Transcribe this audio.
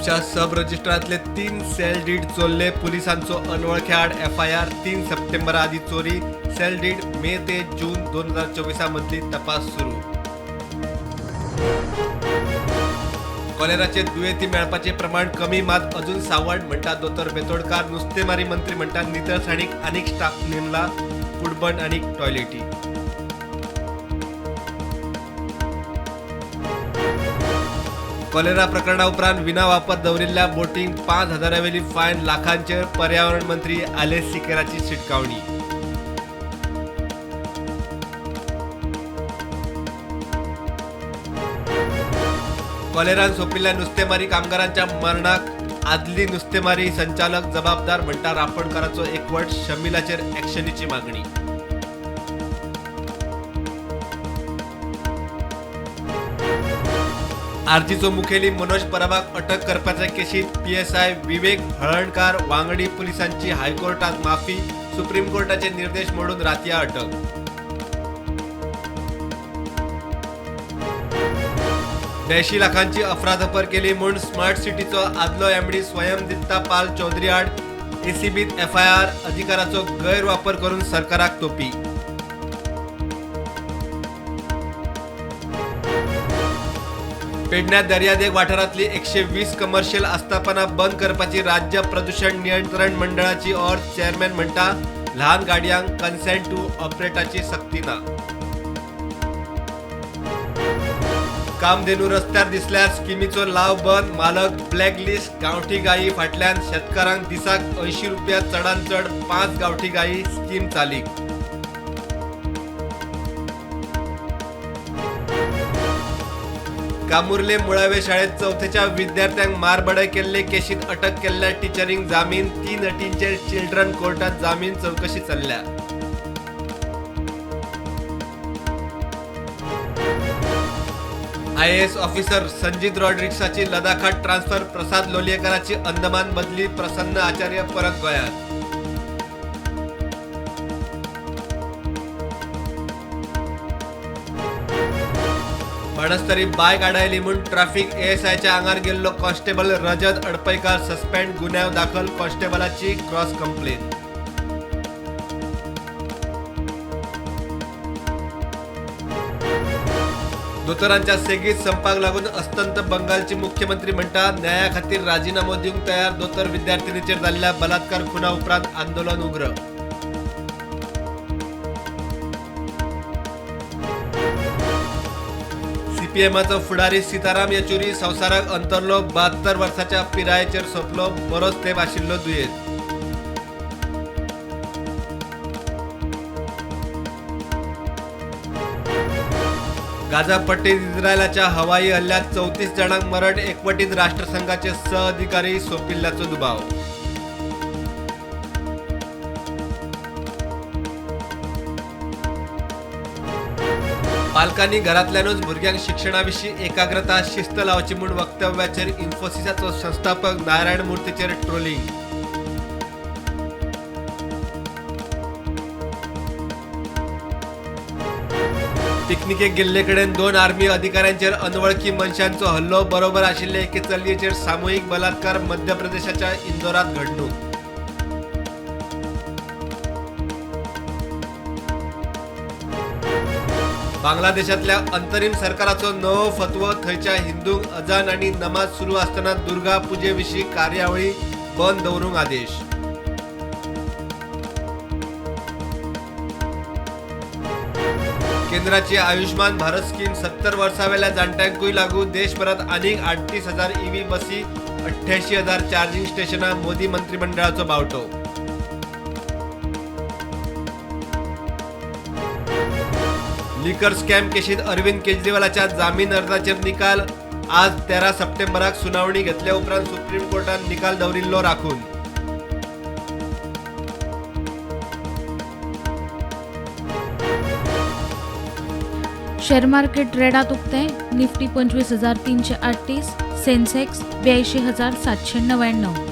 म्हापशा सब रजिस्ट्रारांतले 3 sale deed चोरले. पुलिसांचो अनवळख्या आड एफआयआर. 3 सप्टेंबरा आदी चोरी. सेल डीड मे ते जून 2024 मदली. तपास सुरू. कॉलेराचे दुयेंती मेळपाचे प्रमाण कमी, मात अजून सावड म्हणटा दोतोर बेतोडकार. नुस्तेमारी मंत्री म्हणटा नितळसाणीक आनीक स्टाफ नेमला. कुडबण आनी टॉयलेटी. कॉलेरा प्रकरणा उपरांत विना वापर दवरिल्ल्या बोटींक 5,000 वेली फायन. लाखांचेर पर्यावरण मंत्री आलेस सिकेराची शिटकावणी. कॉलेरान सोंपिल्ल्या नुस्तेमारी कामगारांच्या मरणाक आदली नुस्तेमारी संचालक जबाबदार म्हणटा रापणकाराचो एकवट. शमिलाचेर ॲक्शनीची मागणी. आरजीचो मुखेली मनोज परबाक अटक करपाच्या केशीत पीएसआय विवेक हळर्णकार वांगडी पुलिसांची हायकोर्टात माफी. सुप्रीम कोर्टाचे निर्देश मोडून रातया अटक. 82 लाखांची अफरातफर केली म्हूण स्मार्ट सिटीचो आदलो एमडी स्वयं दित्ता पाल चौधरी आड एसीबीत एफआयआर. अधिकाराचो गैरवापर करून सरकाराक तोपी. पेडण्या दर्यादेग वाठारांतली 120 कमर्शियल आस्थापनां बंद करपाची राज्य प्रदूषण नियंत्रण मंडळाची ऑर. चेअरमॅन म्हणटा ल्हान गाडयांक कन्सेंट टू ऑपरेटाची सक्ती ना. कामधेनू रस्त्यार दिसल्यार स्किमीचो लाव बंद. मालक ब्लॅकलिस्ट. गांवठी गायी फाटल्यान शेतकारांक दिसाक 80 रुपया, चडांत चड 5 गांवठी गायी. स्कीम चालीक. कामुर्ले मुळावे शाळेत चौथेच्या विद्यार्थ्यांक मारबडाय केल्ले केशीत अटक केल्ल्या टिचरींक जामीन. 3 अटींचेर चिल्ड्रन कोर्टात जामीन. चवकशी चल्ल्या. आयएएस ऑफिसर संजीत रॉड्रिक्साची लडाखात ट्रान्सफर. प्रसाद लोलयेकाराची अंदमान बदली. प्रसन्न आचार्य परत गोंयांत. बाणस्तारी बायक आडायली म्हूण ट्राफिक एएसआयच्या आंगार गेल्लो कॉन्स्टेबल रजत अडपयकार सस्पेंड. गुन्यांव दाखल. कॉन्स्टेबलाची क्रॉस कंप्लेन. दोतोरांच्या सेगीत संपाक लागून अस्तंत बंगालची मुख्यमंत्री म्हणटा न्याया खातीर राजिनामो दिवंक तयार. दोतोर विद्यार्थिनीचेर जाल्ल्या बलात्कार खुना उपरांत आंदोलन उग्र. सीपीएमाचो फुडारी सीताराम येचुरी संवसाराक अंतरलो. 72 वर्साच्या पिरायेचेर सोंपलो. बरोच तेंप आशिल्लो दुयेंत. गाझा पट्टीत इस्रायलाच्या हवाई हल्ल्यात 34 जाणांक मरण. एकवटीत राष्ट्रसंघाचे 6 अधिकारी सोंपिल्ल्याचो दुबाव. पालकांनी घरांतल्यानूच भुरग्यांक शिक्षणाविशीं एकाग्रता, शिस्त लावची म्हूण वक्तव्याचेर इन्फोसिसाचो संस्थापक नारायण मूर्तीचेर ट्रोलिंग. पिकनिकेक गेल्ले कडेन 2 आर्मी अधिकाऱ्यांचेर अनवळखी मनशांचो हल्लो. बरोबर आशिल्ले एके चलयेचेर सामुहीक बलात्कार. मध्य प्रदेशाच्या इंदोरात घडणूक. बांगलादेशातल्या अंतरिम सरकाराचो नवो फतवो. थंयच्या हिंदूंक अजान आनी नमाज सुरू आसतना दुर्गा पुजेविशीं कार्यावळी बंद दवरूंक आदेश. केंद्राची आयुष्मान भारत स्कीम 70 वर्सावेल्या जाण्ट्यांकूय लागू. देशभरात आनीक 38,000 ईव्ही बसी, 88,000 चार्जिंग स्टेशनां. मोदी मंत्रिमंडळाचो बावटो. लिकर स्कॅम केशीत अरविंद केजरीवालाच्या जामीन अर्जाचेर निकाल आज. 13 सप्टेंबराक सुनावणी घेतल्या उपरांत सुप्रीम कोर्टान निकाल दवरिल्लो राखून. शेअर मार्केट रेडात उक्ते. निफ्टी 25,338, सेन्सेक्स 82,799.